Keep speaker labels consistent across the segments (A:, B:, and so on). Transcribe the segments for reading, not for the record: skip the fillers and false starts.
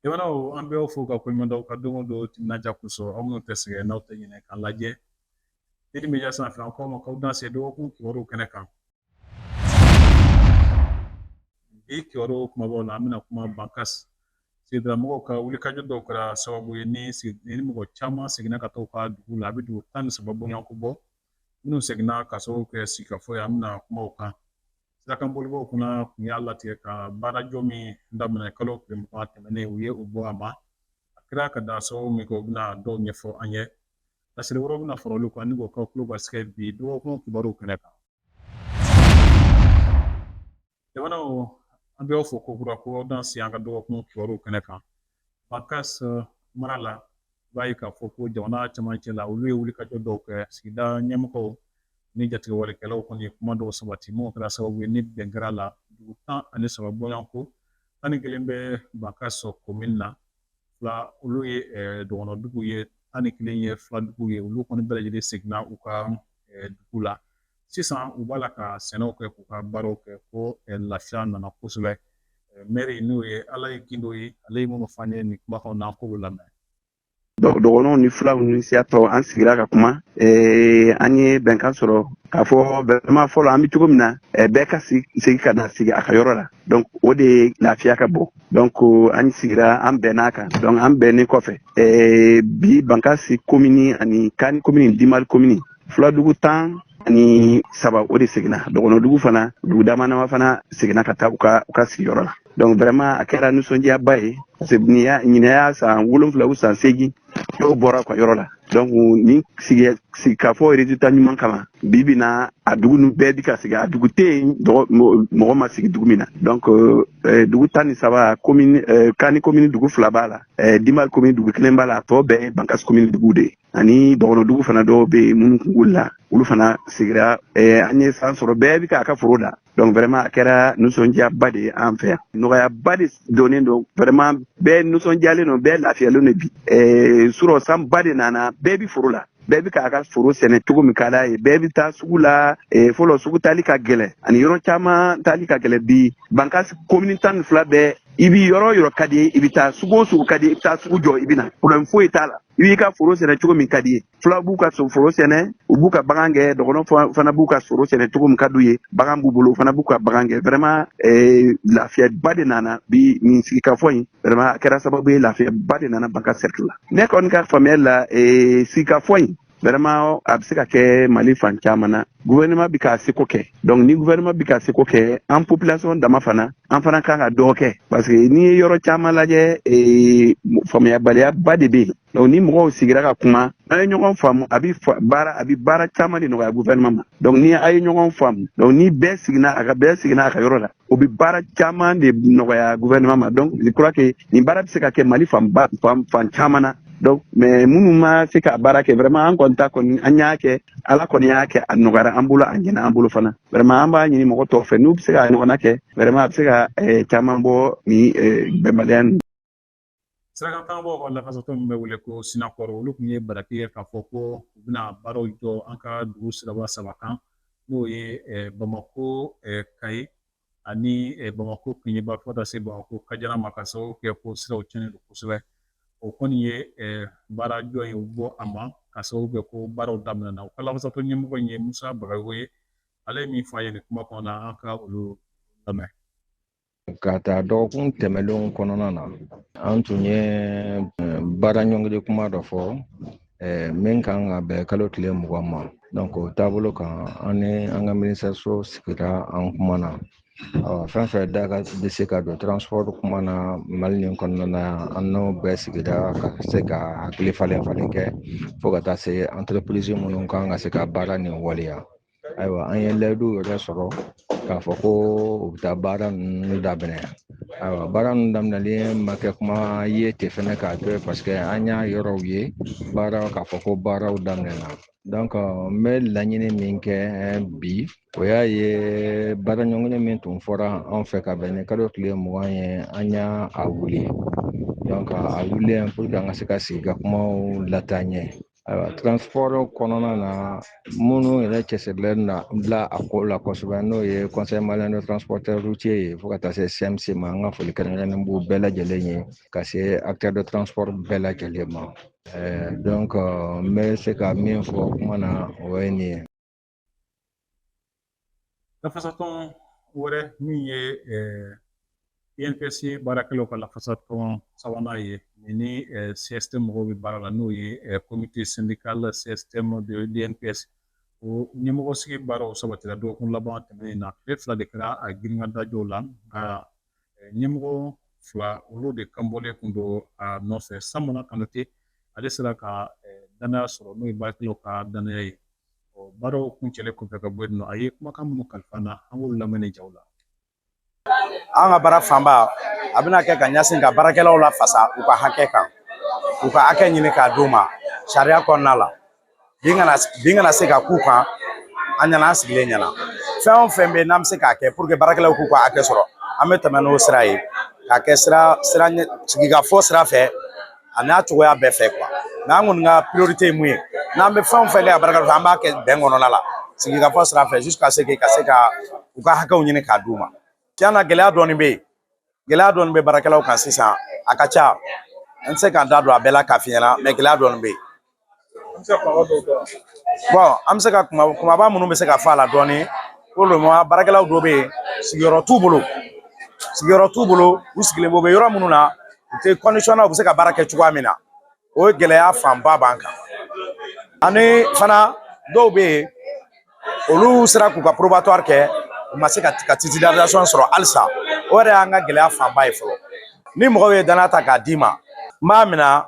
A: Jamanaw, an bɛ aw fo ka koɲuman dɔn ka don o don timinandiya kosɔn. Aw minnu tɛ sɛgɛn, n'aw tɛ ɲinɛ k'an lajɛ Teli Media sanfɛ, an k'aw ma k'aw danse dɔgɔkun kibaruw kɛnɛ kan. Bi kibaru kumabaw la, an bɛna kuma Bankas sigidala ka wulikajɔ dɔw kɛra sababu ye ni mɔgɔ caman seginna ka taa u ka dugu la. A bɛ dugu 13 bɔɲɔgɔnko bɔ minnu seginna ka sababu kɛ sigikafɔ ye. An bɛna kuma o kan. Sirakan bolibaw kunna kun y'a latigɛ ka baarajɔ min daminɛ kalo tile 20 tɛmɛnen, u ye o bɔ a ma. A kɛra ka da sababu min kɛ, u bɛna dɔw ɲɛfɔ an ye. Laseli wɛrɛw bɛna fara olu kan ni k'o k'aw tulo garisɛgɛ bi dɔgɔkun kibaruw kɛnɛ kan. Jamanaw, an bɛ aw fo kokura ko aw danse an ka dɔgɔkun kibaruw kɛnɛ kan. Bankas mara la, i b'a ye k'a fɔ ko jamana cɛmancɛ la, olu ye wulikajɔ dɔw kɛ. Sigida ɲɛmɔgɔw ni jatigɛwalekɛlaw kɔni ye kuma dɔw sabati minnu kɛra sababu ye ni bɛn kɛra la. Dugu 13 bɔɲɔgɔnko, 11 bɛ Bankas komini na, fila olu ye dɔgɔnɔdugu ye, 11 ye filadugu ye. Olu kɔni bɛɛ lajɛlen seginna u ka dugu la. Sisan u b'a la ka sɛnɛw kɛ, k'u ka baaraw kɛ, ko lafiya nana kosɛbɛ. Mɛri, n'o ye Alaye Gindo ye, ale ye minnu fɔ an ye nin kumakanw na, an k'olu lamɛn.
B: Dɔgɔnɔw ni fulaw ni siya tɔw, an sigira ka kuma, an ye bɛnkan sɔrɔ k'a fɔ vraiment fɔlɔ an bɛ cogo min na, bɛɛ ka segin ka na sigi a ka yɔrɔ la. Donc o de ye lafiya ka bon. Donc an sigira, an bɛnn'a kan. Donc an bɛnnen kɔfɛ, bi Bankasi komini ani Kani komini, Dimali komini, fuladugu 13, o de seginna. Dɔgɔnɔdugu fana, dugu dama dama fana seginna ka taa u ka sigiyɔrɔ la. Donc vraiment a kɛra nisɔndiyaba ye, parce que nin y'a ɲinɛ y'a san 7 ou san 8 dɔw bɔra u ka yɔrɔ la. Donc nin sigi sigikafɔ résultat ɲuman kama, bi bi na a dugu ninnu bɛɛ bi ka sigi. A dugu tɛ yen mɔgɔ ma sigi dugu min na. Donc dugu 13, commune Kani commune dugu fila b'a la, Dimali commune dugu kelen b'a la, a tɔ bɛɛ ye Bankas commune dugu de ye. Ani dɔgɔnɔdugu fana dɔw bɛ yen minnu kun wulila, olu fana sigira. An ye san sɔrɔ, bɛɛ bɛ k'a ka foro da. Donc vraiment a kɛra nisɔndiyaba de ye an fɛ yan. Nɔgɔyaba de donnen don. Vraiment bɛɛ nisɔndiyalen don, bɛɛ lafiyalen don bi. Surɔ sanba de nana, bɛɛ bi foro la, bɛɛ bɛ k'a ka foro sɛnɛ cogo min ka d'a ye, bɛɛ bɛ taa sugu la. Fɔlɔ sugu taali ka gɛlɛn ani yɔrɔ caman taali ka gɛlɛn. Bi Bankas komini 12 bɛɛ, i bi yɔrɔ o yɔrɔ ka di ye, i bɛ taa. Sugu o sugu ka di, i bɛ taa sugu jɔ, i bɛ na, problème foyi t'a la. I b'i ka foro sɛnɛ cogo min ka di ye. Fula b'u ka foro sɛnɛ, u b'u ka bagan gɛn. Dɔgɔnɔ fana b'u ka foro sɛnɛ cogo min ka d'u ye, bagan b'u bolo, u fana b'u ka bagan gɛn. Vraiment lafiyaba de nana bi. Nin sigikafɔ in, vraiment a kɛra sababu ye lafiyaba de nana Bankas cercle la. Ne kɔni ka faamuyali la, sigikafɔ in, vraiment a bɛ se ka kɛ Mali fan caman na. Gouvernement bɛ k'a seko kɛ. Donc ni gouvernement bɛ k'a seko kɛ, an population dama fana, an fana kan ka dɔ kɛ, parce que n'i ye yɔrɔ caman lajɛ, faamuyabaliyaba de bɛ yen. Donc ni mɔgɔw sigira ka kuma, n'a ye ɲɔgɔn faamu, a bɛ baara caman de nɔgɔya gouvernement ma. Donc ni a ye ɲɔgɔn faamu, donc ni bɛɛ seginna a ka yɔrɔ la, o bɛ baara caman de nɔgɔya gouvernement ma. Donc je crois que nin baara bɛ se ka kɛ Mali fanba fan caman na. Donc mais minnu ma se ka baara kɛ, vraiment an kɔni ta kɔni, an y'a kɛ, Ala kɔni y'a kɛ, a nɔgɔyara an bolo, a ɲɛna an bolo fana. Vraiment an b'a ɲini mɔgɔ tɔw fɛ, n'u bɛ se ka ɲɔgɔnna kɛ, vraiment a bɛ se ka caman bɔ nin bɛnbaliya nin.
A: Sirakan taamabaaw ka lafasatɔ min bɛ wele ko Sinakɔrɔ, olu tun ye baraki kɛ k'a fɔ ko u bɛna baaraw jɔ an ka dugu siraba saba kan, n'o ye Bamako Kayi ani Bamako Keɲeba, fo ka taa se Bamako Kajana ma, ka sababu kɛ ko siraw tiɲɛnen don kosɛbɛ. O kɔni ye baara jɔ ye, u bɔ a ma ka sababu kɛ ko baaraw daminɛna. U ka lafasatɔ ɲɛmɔgɔ in ye Musa Bagayogo ye. Ale ye min fɔ a ye nin kuma kɔnɔ, an ka olu lamɛn.
C: Ka taa dɔgɔkun tɛmɛnlenw kɔnɔna na, an tun ye baara ɲɔngiri kuma dɔ fɔ min kan ka bɛn kalo tile 20 ma. Donc o taabolo kan, an ni an ka ministère so sigira, an kumana fɛn fɛn da ka bɛ se ka don transport kuma na Mali nin kɔnɔna na. An n'o bɛɛ sigira ka se ka hakili falen falen kɛ fo ka taa se entreprise minnu kan ka se ka baara nin waleya. Ayiwa, an ye layidu yɛrɛ sɔrɔ k'a fɔ ko u bɛ taa baara ninnu daminɛ. Ayiwa, baara ninnu daminɛlen ma kɛ kuma ye ten fɛnɛ k'a to yen, parce que an y'a yɔrɔw ye baara k'a fɔ ko baaraw daminɛna. Donc n bɛ laɲini min kɛ bi, o y'a ye baara ɲɔngiri min tun fɔra an fɛ ka bɛn ni kalo tile 20 ye, an y'a a wuli. Donc a wulilen pour que an ka se ka sigi ka kumaw lataa ɲɛ. Ayiwa, transport kɔnɔna na, minnu yɛrɛ cɛsirilen na bila a ko la kosɛbɛ, n'o ye Conseil malien de transporteur routier ye, fo ka taa se CMC ma, an ka foli kɛrɛnkɛrɛnnen b'u bɛɛ lajɛlen ye, ka se acteur de transport bɛɛ lajɛlen ma. Donc n bɛ se ka min fɔ kuma na, o ye nin ye.
A: Lafasatɔn wɛrɛ min ye UNPS baarakɛlaw ka lafasatɔn sabanan ye, nin ni CST mɔgɔw bɛ baara la, n'o ye Comité syndical CSTM de l'UNPS, o ɲɛmɔgɔ sigi baaraw sabatira dɔgɔkun laban tɛmɛnen na. Tile 2 de kɛra a girinkadajɔw la, nka ɲɛmɔgɔ fila, olu de kanbɔlen kun don a nɔfɛ. Samana Kanute, ale sera ka danaya sɔrɔ, n'o ye baarakɛlaw ka danaya ye. Baaraw kuncɛlen kɔfɛ ka bɔ yen nɔ, a ye kumakan minnu kalifa na, an k'olu lamɛn ni jaw la.
D: An ka baara fanba a bɛna kɛ ka ɲɛsin ka baarakɛlaw lafasa u ka hakɛ kan, u ka hakɛ ɲini k'a d'u ma sariya kɔnɔna la. Bin kana se ka k'u kan. An ɲɛna, an sigilen ɲɛna, fɛn o fɛn bɛ yen n'an bɛ se k'a kɛ pour que baarakɛlaw k'u ka hakɛ sɔrɔ, an bɛ tɛmɛ n'o sira ye, k'a kɛ sira sigikafɔ sira fɛ, a n'a cogoya bɛɛ fɛ quoi. Mais an kɔni ka priorité ye mun ye? N'an bɛ fɛn o fɛn kɛ ka baarakɛlaw fɛ, an b'a kɛ bɛn kɔnɔna la, sigikafɔ sira fɛ, jusqu'à ce que ka se ka u ka hakɛw ɲini k'a d'u ma. Tiɲɛ na, gɛlɛya dɔɔni bɛ yen, gɛlɛya dɔɔni bɛ baarakɛlaw kan sisan. A ka ca, n tɛ se k'an da don a bɛɛ la k'a f'i ɲɛna, mais gɛlɛya dɔɔni bɛ yen. Bon, an bɛ se ka kuma kumaba minnu bɛ se ka fɔ a la dɔɔni. Pour le moment, baarakɛlaw dɔw bɛ yen, sigiyɔrɔ t'u bolo, sigiyɔrɔ t'u bolo. U sigilen bɛ yɔrɔ minnu na, u tɛ condition na u bɛ se ka baara kɛ cogoya min na. O ye gɛlɛya fanba b'an kan. Ani fana, dɔw bɛ yen, olu sera k'u ka probatoire kɛ, u ma se ka titularisation sɔrɔ halisa. O yɛrɛ y'an ka gɛlɛya fanba ye fɔlɔ. Ni mɔgɔw ye danaya ta k'a d'i ma, n b'a minɛ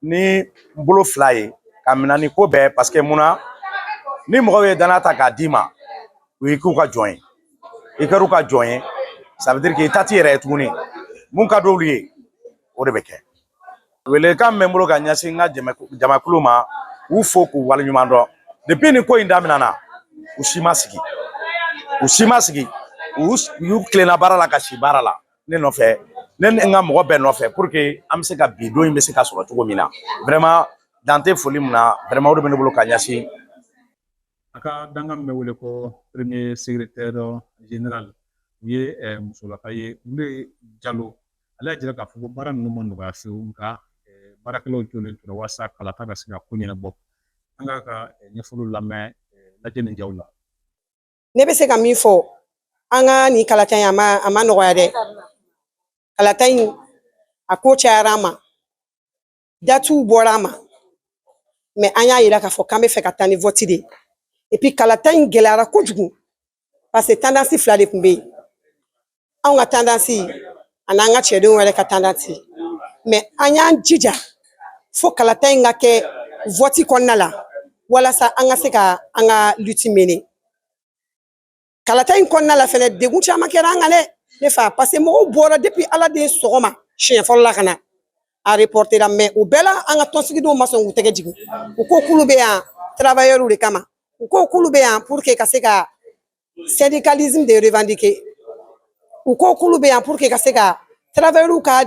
D: ni n bolo fila ye, ka minɛ ni ko bɛɛ, parce que munna? Ni mɔgɔw ye danaya ta k'a d'i ma, u y'i k'u ka jɔn ye, i kɛr'u ka jɔn ye, ça veut dire que i ta t'i yɛrɛ ye tuguni. Mun ka d'olu ye, o de bɛ kɛ. Welekan min bɛ n bolo ka ɲɛsin n ka jamakulu ma, k'u fo k'u waleɲuman dɔn. Depuis nin ko in daminɛna, u si ma sigi, u si ma sigi. U y'u tilenna baara la ka si baara la ne nɔfɛ, ne ni n ka mɔgɔ bɛɛ nɔfɛ, pour que an bɛ se ka bi don in bɛ se ka sɔrɔ cogo min na. Vraiment, dan tɛ foli min na. Vraiment, o de bɛ ne bolo ka ɲɛsin.
A: A ka dankan min bɛ wele ko premier secrétaire général, u ye musolaka ye, olu ye Jalo. Ale y'a jira k'a fɔ ko baara ninnu ma nɔgɔya fiyewu, nka baarakɛlaw jɔlen tora walasa kalata ka se ka ko ɲɛnabɔ. An k'a ka ɲɛfɔliw lamɛn lajɛ nin jaw la.
E: Ne bɛ se ka min fɔ, an ka nin kalata in, a ma nɔgɔya dɛ. Kalata in, a ko cayara an ma, datiw bɔra an ma, mais an y'a yira k'a fɔ k'an bɛ fɛ ka taa ni vote de ye. Et puis kalata in gɛlɛyara kojugu, parce que tendance fila de tun bɛ yen: anw ka tendance ani an ka cɛdenw yɛrɛ ka tendance. Mais an y'an jija fo kalata in ka kɛ vote kɔnɔna la, walasa an ka se ka an ka lutte mener. Kalata in kɔnɔna la fɛnɛ, degun caman kɛra an kan dɛ, ne fa, parce que mɔgɔw bɔra depuis ala den sɔgɔma siɲɛ fɔlɔ la ka na a reportera. Mais o bɛɛ la, an ka tɔnsigidenw ma sɔn k'u tɛgɛ jigin. U ko k'olu bɛ yan travailleurs de kama, u ko k'olu bɛ yan pour que ka se ka syndicalisme de revendiquer, u ko k'olu bɛ yan pour que ka se ka travailleurs ka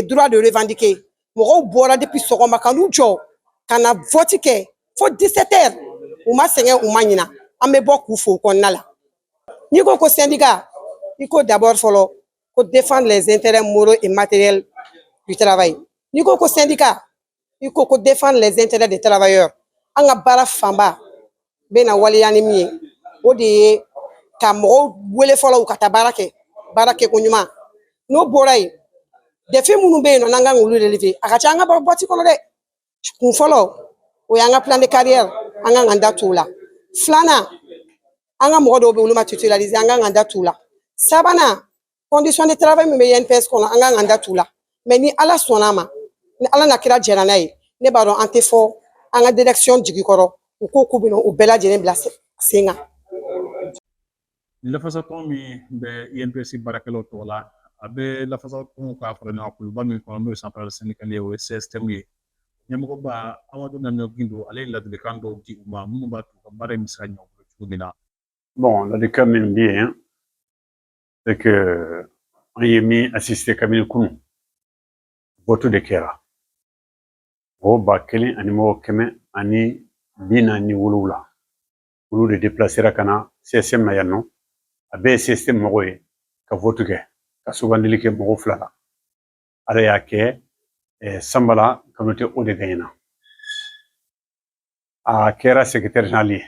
E: droit de revendiquer. Mɔgɔw bɔra depuis sɔgɔma ka n'u jɔ ka na vote kɛ fo 17 heures. U ma sɛgɛn, u ma ɲina. An bɛ bɔ k'u fo o kɔnɔna la. N'i ko ko syndicat, i ko d'abord fɔlɔ ko défendre les intérêts moraux et matériels du travail. N'i ko ko syndicat, i ko ko défendre les intérêts des travailleurs. An ka baara fanba bɛ na waleya ni min ye, o de ye ka mɔgɔw wele fɔlɔ u ka taa baara kɛ, baara kɛko ɲuman. N'o bɔra yen, défi minnu bɛ yen nɔ, n'an kan k'olu relever, a ka ca an ka boîte kɔnɔ dɛ. Kun fɔlɔ, o y'an ka plan de carrière, an kan k'an da tu o la. Filanan, an ka mɔgɔ dɔw bɛ yen, olu ma titulariser, an kan k'an da tu o la. Sabanan, condition de travail min bɛ INPS kɔnɔ, an kan k'an da tu o la. Mais ni Ala sɔnna a ma, ni Ala na kira jɛra n'a ye, ne b'a dɔn an tɛ fɔ an ka direction jigi kɔrɔ. U ko k'u bɛna o bɛɛ lajɛlen bila sen kan.
A: Lafasatɔn min bɛ INPS baarakɛlaw tɔgɔ la, a bɛ lafasatɔnw ka fara ɲɔgɔn kuluba min kɔnɔ, n'o ye centrale syndicale ye, o ye CSTM ye. Ɲɛmɔgɔba Amadu Namiɔ Gindo, ale ye ladilikan dɔw di u ma minnu b'a to u ka baara in bɛ se ka ɲɛ u bolo cogo min na.
F: Bon, ladilikan min bɛ yen, c'est que an ye min assister kabini kunun, vote de kɛra. Mɔgɔ 1147, olu de déplacera ka na CSTM na yan nɔ. A bɛɛ ye CSTM mɔgɔw ye ka vote kɛ ka sugandili kɛ mɔgɔ fila la. Ala y'a kɛ, Sanbala Kanute, o de gagnera. A kɛra secrétaire général ye,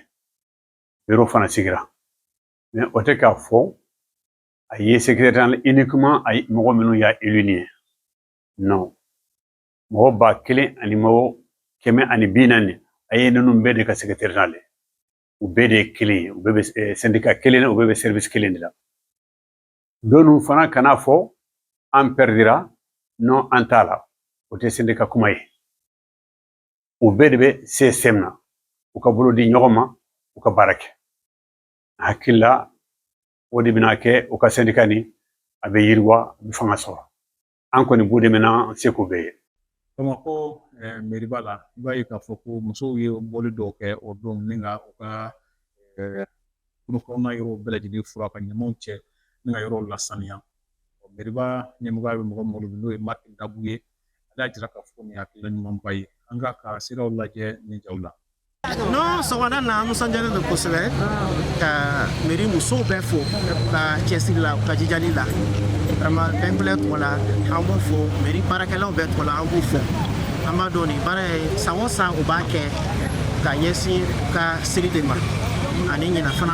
F: bureau fana sigira. Mais o tɛ k'a fɔ a ye secrétaire général uniquement a ye mɔgɔ minnu y'a élu nin ye. Non, mɔgɔ 1140, a ye ninnu bɛɛ de ka secrétaire général ye. U bɛɛ de ye kelen ye, u bɛɛ bɛ syndicat kelen na, u bɛɛ bɛ service kelen de la. Don fana kana fɔ an perdira, non, an t'a la, o tɛ syndicat kuma ye. U bɛɛ de bɛ CSTM na, u ka bolo di ɲɔgɔn ma, u ka baara kɛ. Hakili la, o de bɛna kɛ u ka syndicat ni a bɛ yiriwa, a bɛ fanga sɔrɔ. An kɔni b'u dɛmɛ n'an seko bɛɛ ye.
A: Bamakɔ meriba la, i b'a ye k'a fɔ ko musow ye bɔli dɔw kɛ o don ni ka u ka kulu kɔnɔna yɔrɔw bɛɛ lajɛlen fura ka ɲamanw cɛ ni ka yɔrɔw lasaniya. Meriba ɲɛmɔgɔya bɛ mɔgɔ min bolo, n'o ye Marc Dabu ye, ale y'a jira k'a fɔ nin ye hakilina ɲumanba ye. An ka siraw lajɛ nin jaw la.
G: Non, sɔgɔmada na, an nisɔndiyalen don kosɛbɛ ka mairie musow bɛɛ fo u ka cɛsiri la, u ka jijali la. Vraiment, bɛnbila tɔgɔ la, an b'u fo. Mairie baarakɛlaw bɛɛ tɔgɔ la, an b'u fo. An b'a dɔn nin baara ye, san o san u b'a kɛ ka ɲɛsin u ka seli de ma. Ani ɲina fana,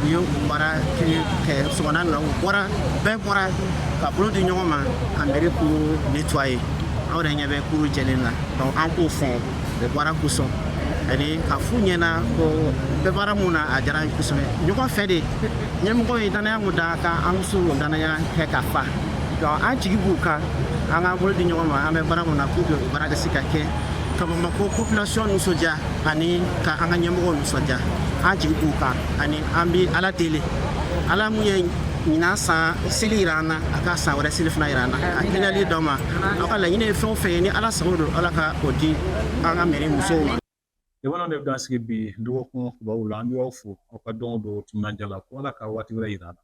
G: u ye o baara kelen kɛ. Sɔgɔmada na, u bɔra, bɛɛ bɔra ka bolo di ɲɔgɔn ma ka mairie kuru nettoyer. Aw yɛrɛ ɲɛ bɛ kuru jɛlen na. Donc an b'o fɔ o baara kosɔn ani ka f'u ɲɛna ko bɛɛ baara mun na, a diyara an ye kosɛbɛ. Ɲɔgɔn fɛ de, ɲɛmɔgɔ ye danaya mun da kan, an bɛ se k'o danaya kɛ ka fa. Donc an jigi b'u kan, an k'an bolo di ɲɔgɔn ma, an bɛ baara mun na pour que o baara ka se ka kɛ ka Bamakɔ population nisɔndiya ani ka an ka ɲɛmɔgɔw nisɔndiya. An jigi b'u kan ani an bɛ Ala deli, Ala mun ye ɲinan san seli yira an na, a ka san wɛrɛ seli fana yira an na, ka kɛnɛyali d'aw ma. Aw ka laɲini ye fɛn o fɛn ye, ni Ala sago don, Ala ka o di an ka mairie musow ma.
A: Jamana de bɛ dan sigi bi dɔgɔkun kibaru la. An bɛ aw fo aw ka don o don timinandiya la, ko Ala ka waati wɛrɛ yira an na.